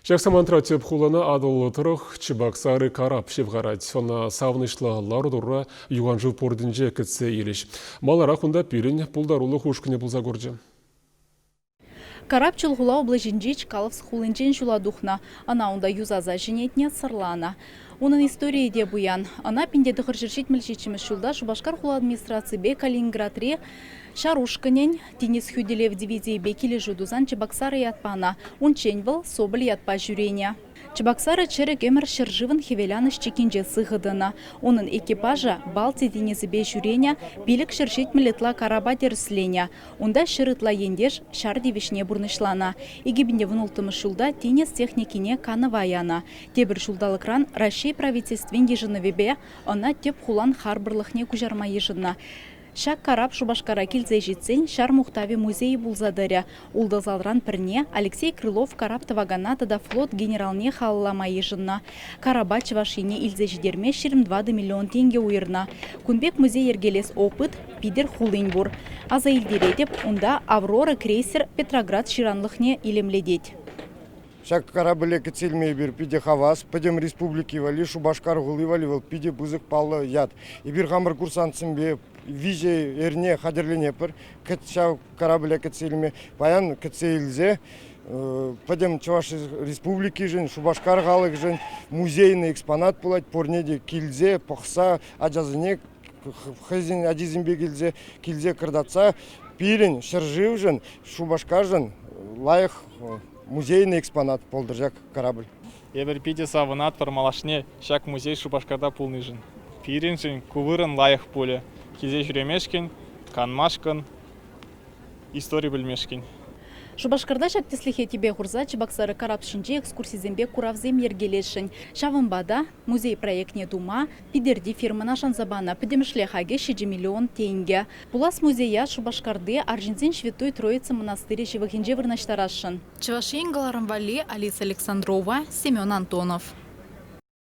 Ҫак самантра тӗп хулана Атӑл тӑрӑх Чебоксары карап ҫывхарать. Ӑна савӑнӑҫлӑ лару-тӑрура юханшыв портӗнче кӗтсе илӗҫ. Маларах унта пирӗн пултарулӑх ушкӑнӗ пулса курчӗ. Карап Чулхула облаҫӗнчи Чкаловск хулинчен ҫула тухнӑ. Ӑна унта юсаса ҫӗнетнӗ, сӑрланӑ. Унӑн историйӗ те пуян. Ӑна 1977 ҫулта Шупашкар хула администраципе Калининградри ҫар ушкӑнӗн тинӗс хӳтӗлев дивизийӗпе килӗшӳ тусан Чебоксары ят панӑ. Унччен вӑл Соболь ятпа ҫӳренӗ. Чебоксары чӗрӗк ӗмӗр ҫӗршывӑн хӗвеланӑҫ чиккинче сыхӑ тӑнӑ. Унӑн экипажӗ Балти тинӗсӗпе ҫӳренӗ, 570 ытла карапа тӗрӗсленӗ. Унта 100 ытла ентеш ҫар тивӗҫне пурнӑҫланӑ. 2016 ҫулта тинӗс техникине канӑва янӑ. Тепӗр ҫулталӑкран Раҫҫей Правительствин йышӑнӑвӗпе ӑна тӗп хулан харпӑрлӑхне куҫарма йышӑннӑ. Ҫак карап Шупашкара килсе ҫитсен ҫар мухтавӗ музейӗ пулса тӑрӗ. Ултӑ залран пӗрне Алексей Крылов карап тӑвакана тата флот генералне халаллама йышӑннӑ. Карапа Чӑваш Ене илсе ҫитерме 24 миллион тенкӗ уйӑрнӑ. Кун пек музей йӗркелес опыт Питӗр хулин пур. Аса илтеретӗп, унта «Аврора» крейсер Петроград ҫыранлӑхне илемлетет. Ҫак корабле кӗтсе илме эпир питӗ хавас. Пӗтӗм республики валли, Шупашкар хули валли вӑл питӗ пысӑк паллӑ ят. Эпир хамӑр курсантсемпе виҫӗ эрне хатӗрленетпӗр ҫав корабле кӗтсе илме. Паян кӗтсе илсе пӗтӗм Чӑваш Республикишӗн, Шупашкар халӑхӗшӗн музейный экспонат пулать. Пурне те килсе, пӑхса, ачасене хӑйсен ачисемпе килсе, килсе кӑтартса пирӗн ҫӗршывшӑн, Шупашкаршӑн лайӑх музейный экспонат пултӑр ҫак корабль. Эпир питӗ савӑнатпӑр малашне ҫак музей Шупашкарта пулнишӗн. Пирӗншӗн ку вырӑн лайӑх пулӗ. Килсе ҫӳремешкӗн, канмашкӑн, истори пӗлмешкӗн. Шупашкарта ҫак тӗслӗхе тӗпе хурса Чебоксары карап ҫинче экскурсисемпе куравсем йӗркелесшӗн. Ҫавӑнпа та музей проектне тума Питӗрти фирмӑна шанса панӑ пӗтӗмӗшле хакӗ 7 миллион тенкӗ. Пулас музея Шупашкарти арҫынсен Ҫветтуй Троица мӑнастирӗ ҫывӑхӗнче вырнаҫтарасшӑн. Чӑваш Ен кӑларӑм валли Алиса Александрова, Семен Антонов.